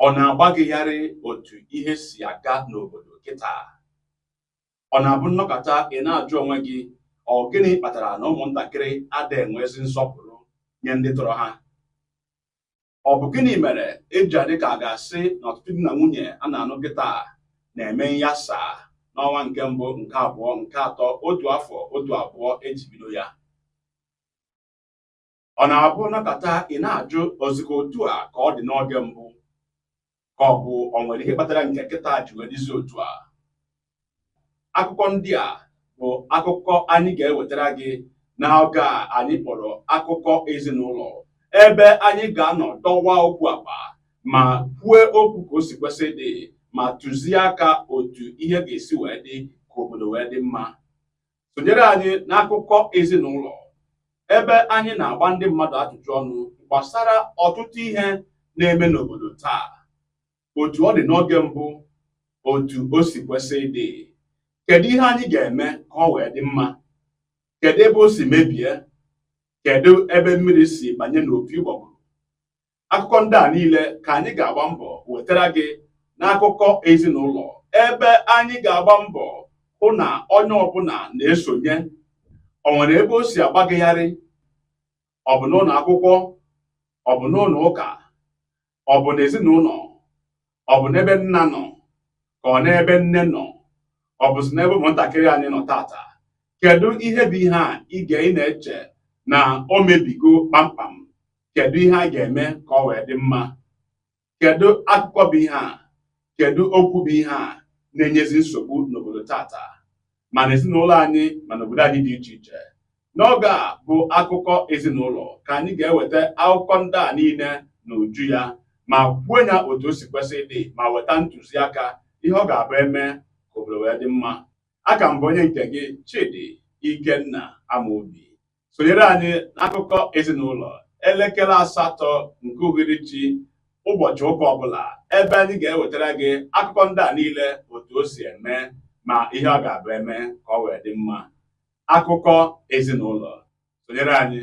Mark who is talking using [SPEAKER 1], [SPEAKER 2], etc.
[SPEAKER 1] Ọ na-agba gị gharịị otu ihe si aga n'obodo kịta? Ọ na-abụ nnọkọta ị na-ajụ onwe gị, ọ gịnị kpatara na ụmụntakịrị ada enwezi nsọpụrụ nye ndị tọrọ ha? Ọ bụ gịnị mere eji adị ka a ga-asị na ọtụtụ di na nwunye a na-anụ kịta na-eme nyasa n'ọnwa nke mbụ, nke abụọ, nke atọ, otu afọ, otu abụọ eji bido ya? Ọ na-abụ nnọkọta ị na-ajụ, ozikwa otu a ka ọ dị n'oge mbụ, ka ọ bụ o nwere ihe kpatara nke kịta ji wee dịzi otu a? Akụkọ ndị a bụ akụkọ anyị ga-ewetara gị n'oge a anyị kpọrọ akụkọ ezinụlọ, ebe anyị ga-anọ dọwa okwu akpa ma kwue okwu ka o si kwesị ịdị ma tụzie aka otu ihe ga-esi wee dị ka obodo wee dị mma. Sonyere anyị n'akụkọ ezinụlọ, ebe anyị na-agba ndị mmadụ ajụjụ ọnụ gbasara ọtụtụ ihe na-eme n'obodo taa, otu ọ dị n'oge mbụ, otu o si kwesị ịdị, kedu ihe anyị ga-eme ka ọ wee dị mma, kedu ebe o si mebie, kedu ebe mmiri si banye n'opi ụgbọgụrụ. Akụkọ ndị a niile ka anyị ga-agba mbọ wetara gị n'akụkọ ezinụlọ, ebe anyị ga-agba mbọ hụ na onye ọbụla na-esonye. O nwere ebe o si agba gị gharịị? Ọ bụ n'ụlọ akwụkwọ? Ọ bụ n'ụlọ ụka? Ọ bụ n'ezinụlọ? Ọ bụ n'ebe nna nọ, ka ọ n'ebe nne nọ? Ọ bụzi n'ebe ụmụntakịrị anyị nọ tata? Kedu ihe bụ ihe a ị ga ị na-eche na o mebigo kpamkpam? Kedu ihe a ga-eme ka ọ wee dị mma? Kedu akụkọ bụ ihe a? Kedu okwu bụ ihe a na-enyezi nsogbu n'obodo tata, ma n'ezinụlọ anyị ma n'obodo anyị dị iche iche? N'oge a bụ akụkọ ezinụlọ ka anyị ga-eweta akụkọ ndị a niile n'uju ya ma kwuo ya otu o si kwesị ịdị ma weta ntụziaka ihe ọ ga-abụ eme ka obodo wee dị mma. Aka m bụ onye nke gị, Chidi Ikenna Amobi. Sonyere anyị n'akụkọ ezinụlọ elekere 8 nke uhuruchi ụbọchị ụka ọbụla, ebe anyị ga-ewetara gị akụkọ ndị a niile otu o si eme ma ihe ọ ga-abụ eme ka ọ wee dị mma. Akụkọ ezinụlọ, sonyere anyị.